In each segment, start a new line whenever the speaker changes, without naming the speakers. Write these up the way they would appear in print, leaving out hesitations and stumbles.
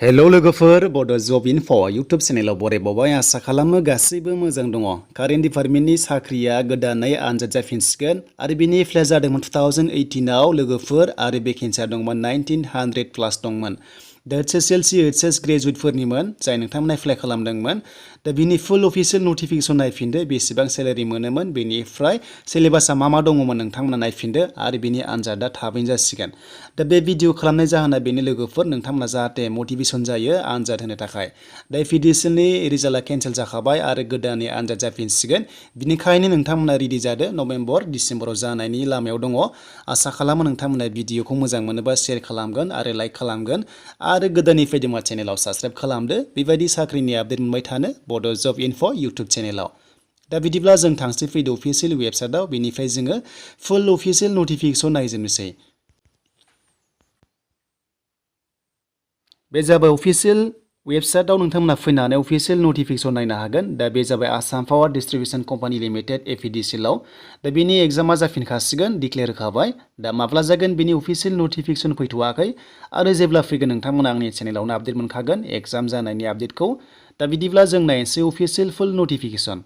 हेल' लोगोफोर बड' जब enough' YouTube चेनेलाव बरायबावबाय आसा खालामो गासैबो मोजां दङ। कारेन्ट डिपार्टमेन्टनि साख्रिया गोदानै आनजाद जाफिनसिगोन आरो बिनि एप्लाइ जादोंमोन 2018आव लोगोफोर आरो भेकेन्सिया दंमोन 1900 प्लास दंमोन। दा HSLC HS ग्रेजुवेटफोरनिमोन जाय नोंथांमोना एप्लाइ खालामदोंमोन। दा बिनि फुल अफिसियेल नटिफिकेसन नायफिनदो बेसेबां सेलारि मोनोमोन बेनिफ्राय सिलेबासा मा दङमोन नोंथांमोना नायफिनदो आरो बिनि आनजादा थाबैनो जासिगोन। दा बे भिडिअ खालामनाय जाहोना बेनि लोगोफोर नोंथांमोना जाहाथे मटिभेसन जायो आनजाद होनो थाखाय। दा APDCLनि रिजाल्टआ केन्सेल जाखाबाय आरो गोदानै आनजाद जाफिनसिगोन। बिनिखायनो नोंथांमोना रेडि जादो, नभेम्बर डिसेम्बराव जानायनि लामायाव दङ। आसा खालामो नोंथांमोना भिडिअखौ मोजां मोनोबा शेयार खालामगोन आरो लाइक खालामगोन आरो गोदानै फैदोंबा चेनेलाव साबस्क्राइब खालामदो बेबायदि साख्रिनि आपडेट मोनबाय थानो बड' जब इनफ' इउटुब चेनेलाव। दा बिदिब्ला जों थांसै फैदो अफिसियेल वेबसाइटआव, बेनिफ्राय जोङो फुल अफिसियेल नटिफिकेसन नायजोबनोसै। बे जाबाय अफिसियेल वेबसाइटआव नोंथांमोना फैनानै अफिसियेल नटिफिकेसन नायनो हागोन। दा बे जाबाय Assam power distribution company limited APDCLआव। दा बेनि एग्जामा जाफिनखासिगोन, डिक्लेयार होखाबाय। दा माब्ला जागोन बेनि अफिसियेल नटिफिकेसन फैथ'वाखै आरो जेब्ला फैगोन नोंथांमोना आंनि चेनेलावनो आपडेट मोनखागोन एग्जाम जानायनि आपडेटखौ। दा बिदिब्ला जों नायनोसै अफिसियेल फुल नटिफिकेसन।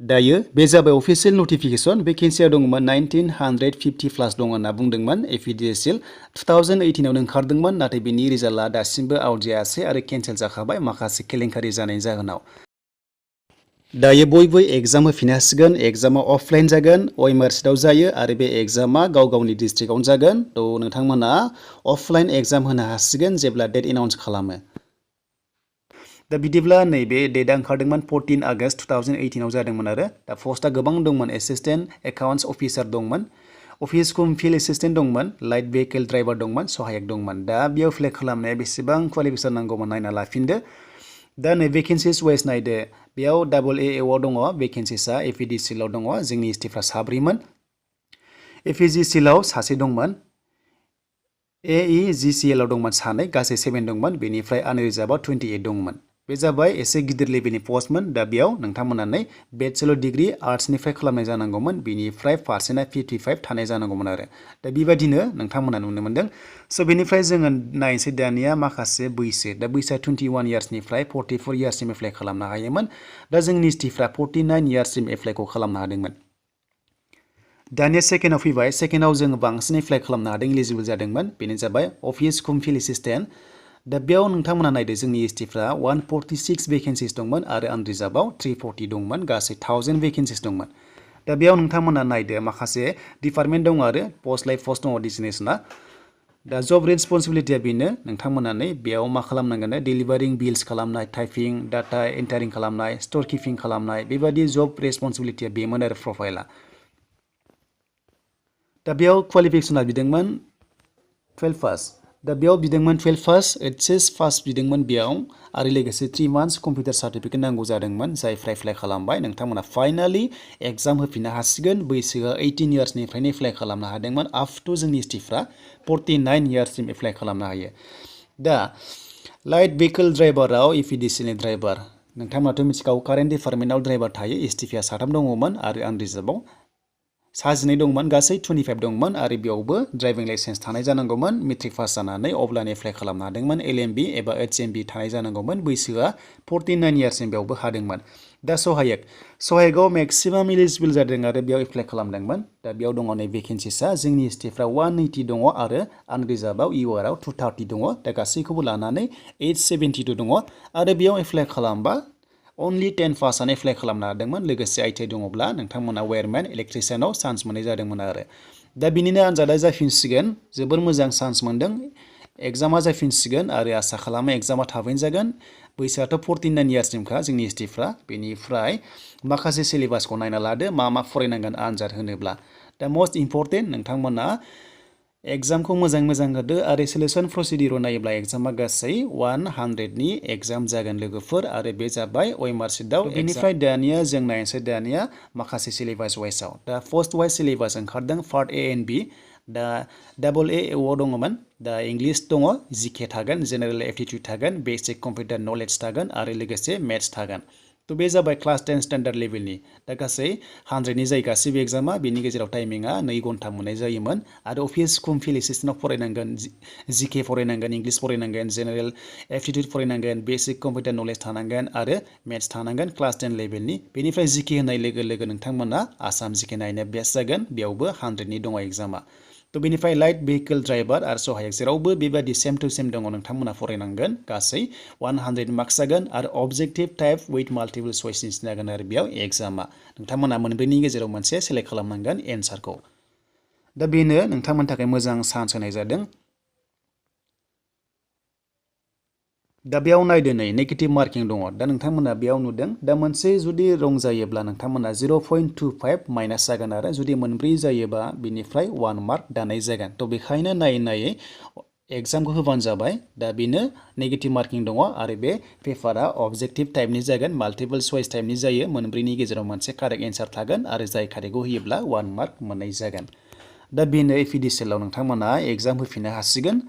दायो बे जाबाय अफिसियेल नटिफिकेसन। भेकेन्सिया दंमोन 1950 प्लास दं होनना बुंदोंमोन APDCL 2018आवनो ओंखारदोंमोन, नाथाय बिनि रिजाल्टआ दासिमबो आउट जायासै आरो केन्सेल जाखाबाय माखासे केलेंकारि जानायनि जाहोनाव। दायो बयबो एग्जाम होफिननो हासिगोन। एग्जामा अफलाइन जागोन, OMR सिटआव जायो आरो बे एग्जामा गाव गावनि डिस्ट्रिक्टआवनो जागोन। थ' नोंथांमोना अफलाइन एग्जाम होनो हासिगोन जेब्ला डेट एनाउन्स खालामो। दा बिदिब्ला नैबे डेटआ ओंखारदोंमोन 14 आगस्ट 2018आव जादोंमोन आरो दा पस्टआ गोबां दंमोन। एसिस्टेन्ट एकाउन्ट्स अफिसार दंमोन, अफिस कम फिल्ड एसिस्टेन्ट दंमोन, लाइट भेहिकेल ड्राइभार दंमन, सहायक दंमोन। दा बेयाव एप्लाइ खालामनाया बेसेबां क्वालिफिकेसन नांगौमोन नायना लाफिनदो। दा नै भेकेन्सिस वाइस नायदो, बेयाव AA आव दङ भेकेन्सिसा APDCLआव दङ। जोंनि एसटिफ्रा साब्रैमोन, APDCLआव सासे दंमोन, AEGCLआव दंमोन सानै, गासै 7 दंमोन। बेनिफ्राय आनरिजार्भआव 28 दंमोन। बे जाबाय एसे गिदिर लेभेलनि पस्टमोन। दा बेयाव नोंथांमोननानै बेचेलर डिग्री आर्ट्सनिफ्राय खालामनाय जानांगौमोन, बेनिफ्राय पार्सेन्टआ 55 थानाय जानांगौमोन आरो दा बेबायदिनो नोंथांमोना नुनो मोनदों। स' बेनिफ्राय जोङो नायनोसै दानिया माखासे बैसो। दा बैसोआ 21 इयार्सनिफ्राय 44 इयार्ससिम एप्लाइ खालामनो हायोमोन। दा जोंनि एसटिफ्रा 49 इयार्ससिम एप्लाइखौ खालामनो हादोंमोन। दानिया सेकेन्डआव फैबाय। सेकेन्डआव जोङो बांसिन एप्लाइ खालामनो हादों, इलिजिबल जादोंमोन। बेनो जाबाय अफिस कम फिल्ड एसिस्टेन्ट। दा बेयाव नोंथांमोना नायदो जोंनि एसटिफ्रा 146 भेकेन्सिस दंमोन आरो आनरिजार्भआव 340 दंमोन, गासै 1000 भेकेन्सिस दंमोन। दा बेयाव नोंथांमोना नायदो माखासे डिपार्टमेन्ट दं आरो पस्ट लाइ पस्ट दङ डिजिनेसना। दा जब रेसपन्सिबिलिटिया बेनो नोंथांमोनानै बेयाव मा खालामनांगोन, डिलिभारिं बिल्स खालामनाय, टाइपिं, डाटा एन्टारिं खालामनाय, स्ट'र किपिं खालामनाय, बेबायदि जब रेसपन्सिबिलिटिया बेमोन आरो प्रफाइला। दा बेयाव क्वालिफिकेसना बिदोंमोन 12 पास। दा बेयाव बिदोंमोन 12 पास, HS पास बिदोंमोन बेयाव आरो लोगोसे 3 मान्थ्स कम्पिउटार सार्टिफिकेट नांगौ जादोंमोन। जायफ्रा एप्लाइ खालामबाय नोंथांमोना फाइनालि एग्जाम होफिननो हासिगोन। बैसोआ 18 इयार्सनिफ्रायनो एप्लाइ खालामनो हादोंमोन, आप टु जोंनि एसटिफ्रा 49 इयार्ससिम एप्लाइ खालामनो हायो। दा लाइट भेहिकेल ड्राइभाराव APDCLनि ड्राइभार नोंथांमोनाथ' मिथिखागौ कारेन्ट डिपार्टमेन्टआव ड्राइभार थायो। एसटिपिआ 3 दङमोन आरो आनरिजार्भआव 9 दंमोन, गासै 25 दंमोन आरो बेयावबो ड्राइभिं लाइसेन्स थानाय जानांगौमोन। मेट्रिक पास जानानै अब्लानो एप्लाइ खालामनो हादोंमोन। LMB एबा HMB थानाय जानांगौमोन। बैसोआ 49 इयार्ससिम बेयावबो हादोंमोन। दा सहायकआव मेक्सिमाम इलिजिबल जादों आरो बेयाव एप्लाइ खालामदोंमोन। दा बेयाव दङ नै भेकेन्सिसा जोंनि एसटिफ्रा 180 दङ आरो आनरिजार्भआव URआव 230 दङ। दा गासैखौबो लानानै 872 दङ आरो बेयाव एप्लाइ खालामबा अनलि 10 पासआनो एप्लाइ खालामनो हादोंमोन। लोगोसे ITI दङब्ला नोंथांमोना वायारमेन इलेक्ट्रिसियानाव चान्स मोननाय जादोंमोन आरो दा बिनिनो आनजादा जाफिनसिगोन। जोबोर मोजां चान्स मोनदों, एग्जामा जाफिनसिगोन आरो आसा खालामो एग्जामा थाबैनो जागोन। बैसोआथ' 49 इयार्ससिमखा जोंनि एसटिफ्रा। बेनिफ्राय माखासे सिलेबासखौ नायना लादो मा फरायनांगोन आनजाद होनोब्ला। दा मस्ट इम्परटेन्ट नोंथांमोना एग्जामखौ मोजां होदो आरो सिलेक्सन प्रसिडिउराव नायोब्ला एग्जामा गासै 100नि एग्जाम जागोन लोगोफोर आरो बे जाबाय OMR सिटआव। बेनिफ्राय दानिया जों नायनोसै दानिया माखासे सिलेबास वाइसआव। दा फर्स्ट वाइस सिलेबास ओंखारदों पार्ट A and B। दा AA आव दङमोन। दा इंलिस दङ, GK थागोन, जेनेरेल एप्टिटिउड थागोन, बेसिक कम्पिउटार नलेज थागोन आरो लोगोसे मेथ्स थागोन। तो बे जाबाय क्लास 10 स्टैंडार्ड लेवलनि दा गासै 100 नि जाय गासिबो एग्जामा बेनि गेजेराव टाइमिंआ 2 घन्टा मोननाय जायोमोन आरो अफिस कुम फिल एसिस्टेन्टआव फरायनांगोन जीके फरायनांगोन इंलिश फरायनांगोन जेनेरेल एप्टिट्युड फरायनांगोन बेसिक कम्पिउटार नलेज थानांगोन आरो मेथ्स थानांगोन क्लास 10 लेवलनि बेनिफ्राय जीके होनाय लोगो लोगो नोंथांमोना आसाम जीके नायनो बेस्ट जागोन बेयावबो 100 नि दङ एग्जामा तो बेनिफ्राय लाइट भेहिकल ड्राइभार आरो सहायक जेरावबो बेबादि सेम टु सेम दङ नोंथांमोना फरायनांगोन गासै 100 मार्क्स जागोन आरो अबजेक्टिभ टाइप विथ माल्टिपल चॉइसनि जागोन आरो बेयाव एग्जामा नोंथांमोना मोनब्रैनि गेजेराव मोनसे सेलेक्ट खालामनांगोन एन्सारखौ दा बेनो नोंथांमोननि थाखाय मोजां चान्स होनाय जादों दा बेयाव नायदो नै नेगेटिभ मार्किं दङ दा नोंथांमोना बेयाव नुदों दा मोनसे जुदि रं जायोब्ला नोंथांमोना 0.25 माइनास जागोन आरो जुदि मोनब्रै जायोबा बिनिफ्राय 1 मार्क दानाय जागोन थ' बेखायनो नायै नायै एग्जामखौ होबानो जाबाय दा बेनो नेगेटिभ मार्किं दङ आरो बे पेपारा अबजेक्टिभ टाइपनि जागोन माल्टिपल चॉइस टाइपनि जायो मोनब्रैनि गेजेराव मोनसे कारेक्ट एन्सार थागोन आरो जाय कारेक्टखौ होयोब्ला 1 मार्क मोननाय जागोन दा बेनो APDCL आव नोंथांमोना एग्जाम होफिननो हासिगोन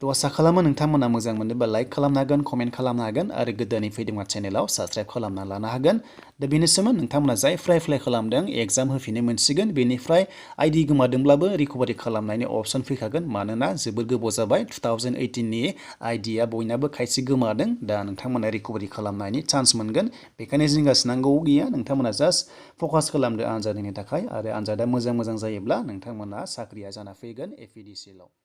तो आसा खालामो नोंथांमोना मोजां मोनोबा लाइक खालामनो हागोन कमेन्ट खालामनो हागोन आरो गोदानै फैदोंबा चेनेलाव साबस्क्राइब खालामना लानो हागोन दा बेनोसोमोन नोंथांमोना जायफ्रा एप्लाइ खालामदों एग्जाम होफिननो मोनसिगोन बेनिफ्राय आइडि गोमादोंब्लाबो रिकभारि खालामनायनि अपसन फैखागोन मानोना जोबोर गोबाव जाबाय 2018 नि आइडिया बयनाबो खायसे गोमादों दा नोंथांमोना रिकभारि खालामनायनि चान्स मोनगोन बेखायनो जिंगासिनांगौ गैया नोंथांमोना जास्ट फकास खालामदो आनजादनि थाखाय आरो आनजादा मोजां जायोब्ला नोंथांमोना साख्रिया जाना फैगोन APDCL आव